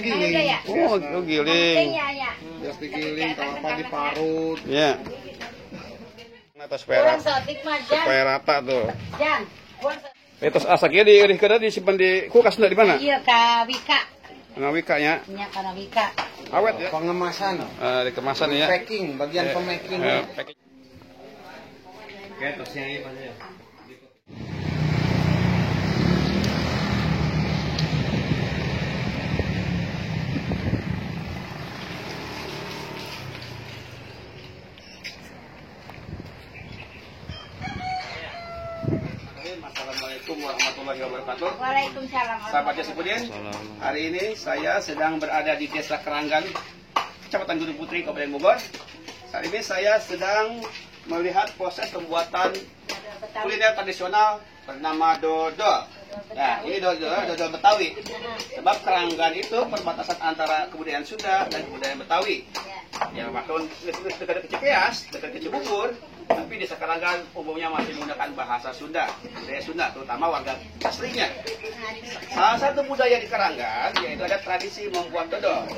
Digiling. Oh, giling. Biasa digiling, kelapa diparut. Iya. Atau supaya rata tuh. Itu asaknya diirihkeun disimpan di kulkas di mana? Iya, ka Wika. Kana Wika nya. Nya kana Wika. Awet ya. Pengemasan. Dikemasan ya. Packing, bagian pemacking. Packing. Oke, terusnya ini Pak ya. Assalamualaikum warahmatullahi wabarakatuh. Waalaikumsalam. Sahabat Jasa Pudin, hari ini saya sedang berada di Desa Keranggan, Kecamatan Gunung Putri, Kabupaten Bogor. Saat ini saya sedang melihat proses pembuatan kuliner tradisional bernama dodol. Nah, ini dodol Betawi. Sebab Keranggan itu perbatasan antara kebudayaan Sunda dan kebudayaan Betawi. Ya, waktu dekat ke Cikeas, dekat ke Cibubur, tapi Desa Keranggan umumnya masih menggunakan bahasa Sunda, budaya Sunda, terutama warga aslinya. Salah satu budaya di Keranggan yaitu ada tradisi membuat dodol.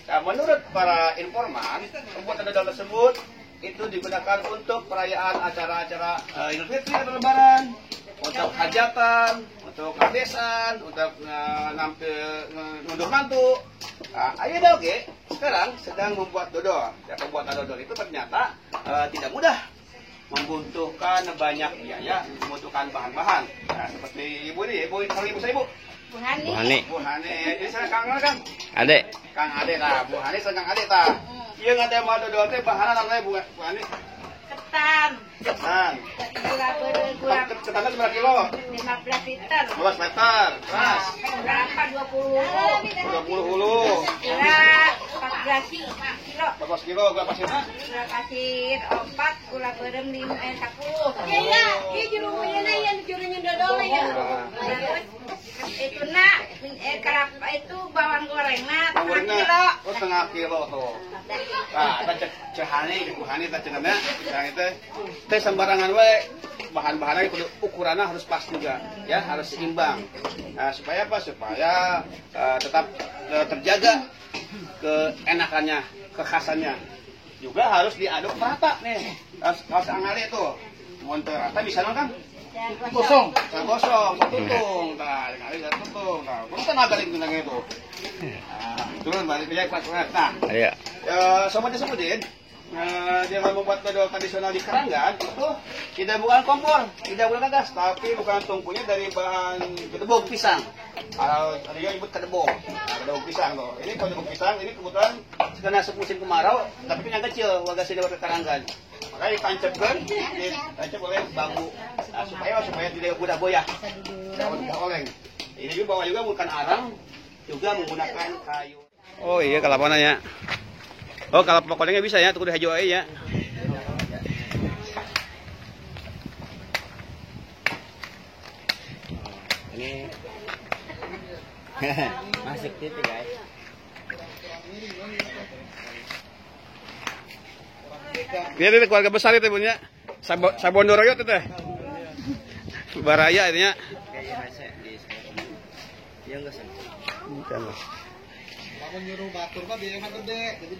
Nah, menurut para informan, pembuatan dodol tersebut itu digunakan untuk perayaan acara-acara Idul Fitri atau Lebaran, untuk hajatan, untuk kadesan, untuk ngunduh mantu. Nah, ayo oke, sekarang sedang membuat dodol. Ya, pembuatan dodol itu ternyata tidak mudah, membutuhkan banyak biaya, membutuhkan bahan-bahan. Nah, seperti ibu ini, ibu, kalau ibu saya ibu. Bu Hani. Bu Hani. Ini saya Kang Kang. Ade. Kang Ade lah, Bu Hani saya Kang Ade tah. Iya nggak ada dodol teh bahanna namanya Bu Hani. Ketan. Ketan. Gula ketannya berapa kilo? 15 liter. 15 liter. Keras. Berapa? 20. 20 hulu. Gula 14 kilo. 14 kilo gula pasirnya? Gula pasir 4, gula berem 5 10. Iya, iya jurunya yang jurunya dodol ya. Itu nak kelapa itu bawang goreng nak setengah kilo. Oh, setengah kilo tuh. Nah, eta cehane, Bu Hani teh cenah nya. Itu teh sembarangan we bahan-bahannya kudu ukurannya harus pas juga ya, harus seimbang. Nah, supaya apa? Supaya tetap terjaga keenakannya, kekhasannya. Juga harus diaduk merata nih. Harus angale itu. Mun teu rata bisa naon, Kang? Kosong. Kosong, tutung. Nah, kali tutung. Nah, kudu tenaga lingkungan itu. Nah, turun balik ya kuat. Nah, iya. Sobat Jasa Pudin, dia membuat dodol tradisional di Keranggan itu tidak bukan kompor, tidak bukan gas, tapi bukan tungkunya dari bahan kedebog pisang. Atau ada yang nyebut kedebog. Nah, kedebog pisang tuh. Ini kedebog pisang ini kebetulan karena semusim kemarau, tapi yang kecil warga sini warga Keranggan. Makanya ditancapkan, ditancap oleh bambu. Nah, supaya tidak mudah goyah. Tidak mudah oleng. Ini juga bawa juga bukan arang, juga menggunakan kayu. Oh iya kelapanya ya. Oh kalau pokoknya bisa ya, tuh udah hijau aja ya. Ini masuk titik guys. Dia itu keluarga besar itu punya. Sabondoroyo itu teh. Baraya ini ya. Iya enggak sih? Bukan lah. Bangun nyuruh batur mah biayanya gede, jadi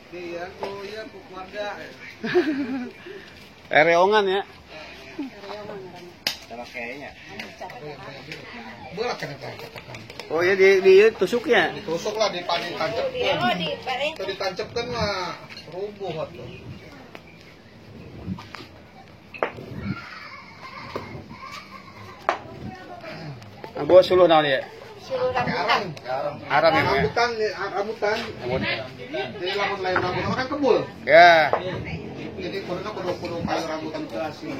di ya ku ya ku keluarga. Reongan ya. Sama kayaknya. Berat kan itu. Oh iya di tusuknya. Ditusuk lah ditancapkan. Itu ditancapkan mah rubuh atuh. Bawa suluh naon ya? Suluh rambutan. Arang ya. Rambutan, rambutan. Jadi lamun lain rambutan kan kebul. Ya. Jadi kuduna kudu kayu rambutan itu asli.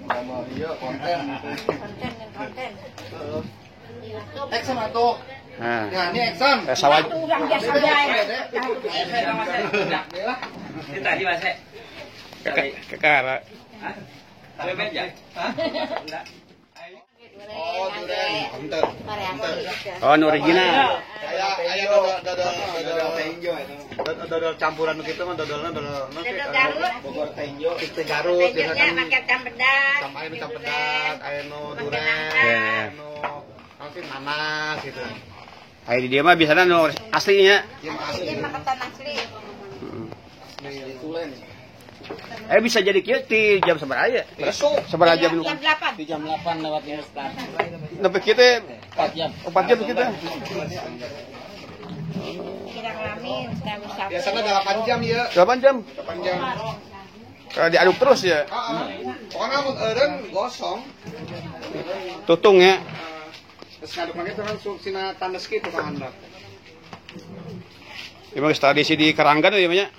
Sama iya konten. Konten. Action atuh. Nah, ini action. Sawah. Ini tadi Mas. Kekara. Hah? Tapi ya? Hah? Enggak. Oh, duren, konten. Oh, nu original. Aya dodol tenjo itu. Dodol campuran gitu mah dodolna dodol Garut. Bogor tenjo, itu Garut biasa kan pakai campedak. Sama aya nu campedak, aya nu duren, aya nu nanas gitu. Aya di dieu mah biasana nu aslinya. Ieu mah ketan asli. Eh bisa jadi kieu ti jam sabaraha aya? Sabaraha jam? Jam 8. Di jam 8 lewat 5 start. Nepi kieu teh 4 jam. 4 jam kitu. Biasanya 8 jam ya. 8 jam? 8 jam. Kalau diaduk terus ya? Heeh. Pokoknya mun eureun gosong. Tutung ya. Terus ngaduk lagi terus sina tandes kitu ka handap. Emang tradisi di Keranggan ya banyak?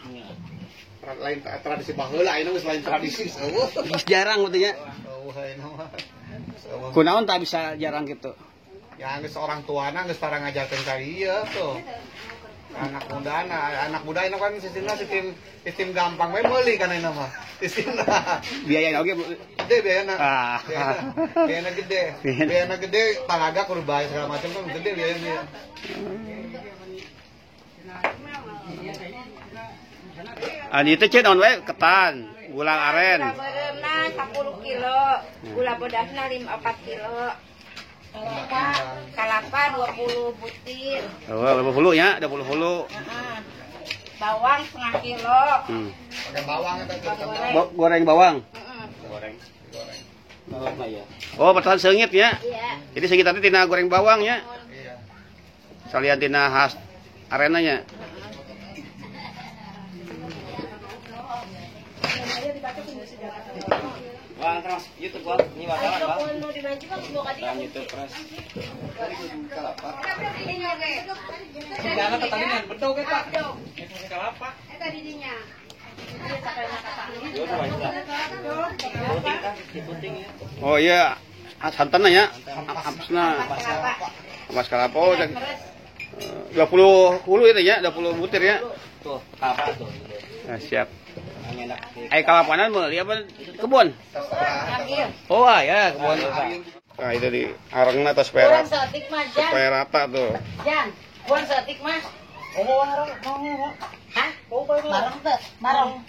Lain tradisi baheula ayeuna geus lain tradisi eueuh. Geus jarang berarti nya. Eueuh ayeuna mah. Kunaon tak bisa jarang gitu? Ya geus orang tuana geus tara ngajarkeun ka ieu tuh. Anak muda anak muda ini kan sistemnya sistem gampang we meuli kan ayeuna mah. Sistemna. Biaya oge gede biayana. Ah. Biayana gede. Biayana gede talaga kudu bayar segala macam kan gede biayanya. Ani teh naon wae ketan, gula aren. Gula beureumna 10 kilo, gula bodasna 4 kilo. Kalapa 20 butir. Oh, 20 ya, 20 hulu. Bawang setengah kilo. Pakai bawang eta goreng bawang. Goreng. Goreng. Oh, pertahan seungit ya. Iya. Jadi seungit tadi tina goreng bawang ya. Iya. Salian tina khas arenanya. Bang, terus YouTube gua, ini wartawan, Bang. Bang YouTube terus. Jangan tetangga bedog eta. Itu kelapa. Eta didinya. Oh iya, santannya ya. Ampasna. Ampas kelapa. Oh, 20 hulu itu ya, 20 butir ya. Tuh, kelapa tuh. Nah, siap. Eh kalapanan meuli apa kebun? Oh ya kebun. Nah itu di arengna atau supaya supaya rata tuh. Jan, buan setik mah. Hah? Marong tuh, marong.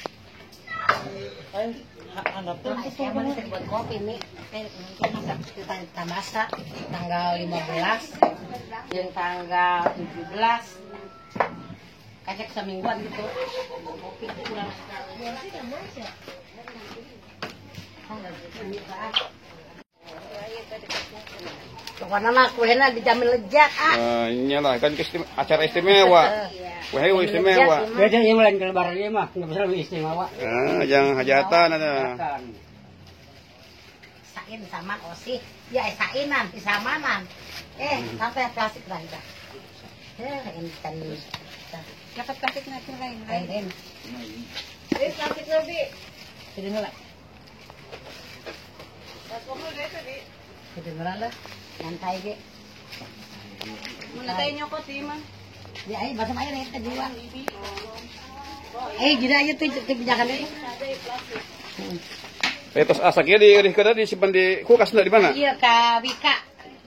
Buat kopi nih, kita masak tanggal 15, yang tanggal 17. Kacek semingguan gitu. Kopi kurang. Pokoknya mah kuenya dijamin lezat ah. Iyalah kan acara istimewa. Kuenya istimewa. Beda yang lain ke lebaran ieu mah enggak bisa lebih istimewa. Jangan hajatan ada. Sain sama osih, ya sainan, isamanan. Sampai plastik dah itu. Ini kan dapat plastik nanti lain. Plastik lebih. Jadi ngelak. Jadi ngelak lah. Nyantai ge. Mun teh nyokot ieu mah. Ya ai basah air eta dua. Gila aja tuh kebijakan itu. Terus asaknya di disimpan di kulkas enggak di mana? Iya, ka Wika.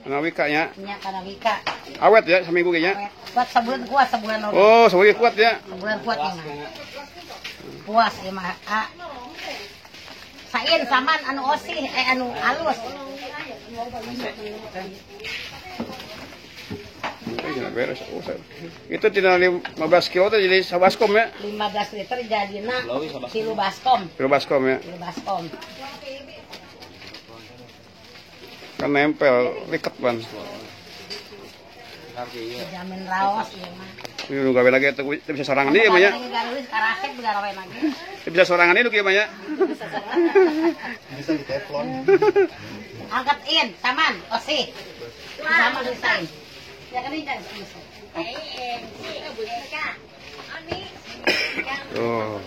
Kana Wika nya. Nya kana Wika. Awet ya seminggu kayaknya. Kuat sebulan kuat sebulan. Oh, sebulan kuat ya. Sebulan kuat ya. Puas ya mah. Sain saman anu osih anu alus. Itu tidak 15 kilo itu jadi sabaskom ya? 15 liter jadinya kilo baskom. Kilo baskom ya? Kilo baskom. Kan nempel, liket ban. Jamin raos ya mah. Ini nu gawe lagi itu bisa sorangan ieu mah ya. Bisa sorangan ieu kieu mah ya. Bisa di teflon. Angkat in, saman, osih. Sama desain. Ya kan ini kan. Oh.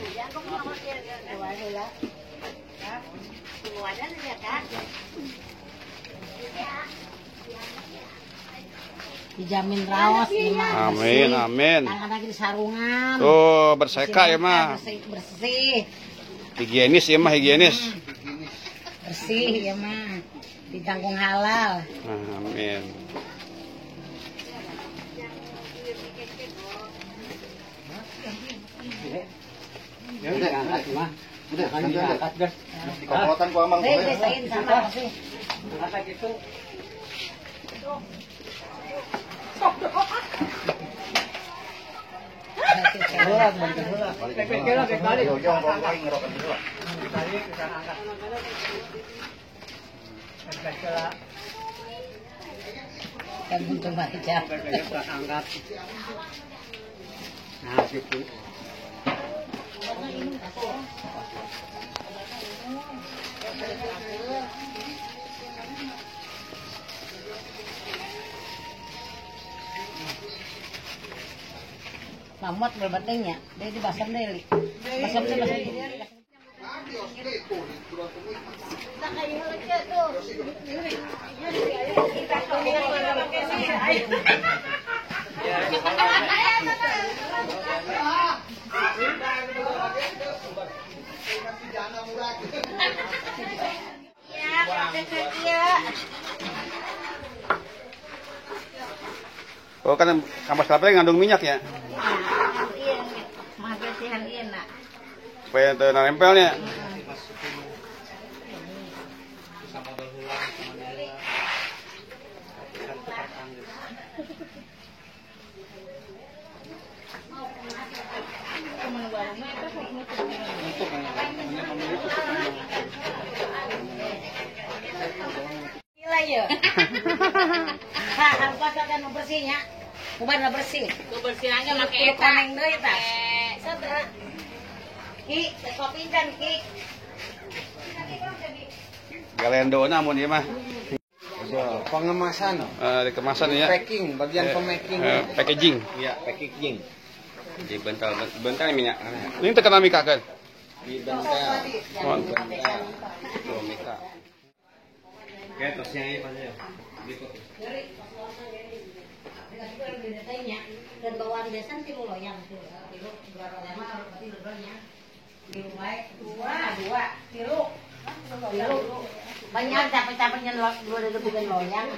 Dijamin raos ya mah. Amin, amin. Tangan lagi di sarungan. Tuh, berseka ya mah. Bersih, bersih. Higienis ya mah, higienis. Bersih ya mah. Ditanggung halal. Amin. Ya udah angkat mah. Udah, angkat guys. Dikomplotan ku amang. Sama sih. Angkat gitu. heula, balikeun heula. Balik. Yo yo ngorong ngerokan heula. Kan untung aja. Angkat. Nah, gitu. Mamot berbatengnya, dia di basam deh, basam deh, basam. Oh kan kampas kelapa ngandung minyak ya? Iya, bersihan iya nak. Supaya teu nempelnya. Gila ya. Hah, kan bersihnya. Kuban bersih. Kebersihannya make eta. Koneng deui tah. Ki, kopi kan ki. Galendo na mun ieu mah. Pengemasan. Dikemasan ya. Packing, bagian pemacking. Packaging. Iya, packaging. Di bental bental minyak. Ini teu kena mikakeun. Di bental. Oh. Tuh mika. Kayak terusnya ini pasti ya. Gitu. Dan bawaan desa tilu loyang tilu dua loyang tilu loyang tilu baik dua dua tilu tilu banyak capek-capeknya dua debukan loyang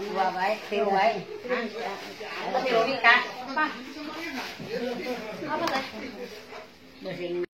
dua baik tilu baik tilu mika apa apa teh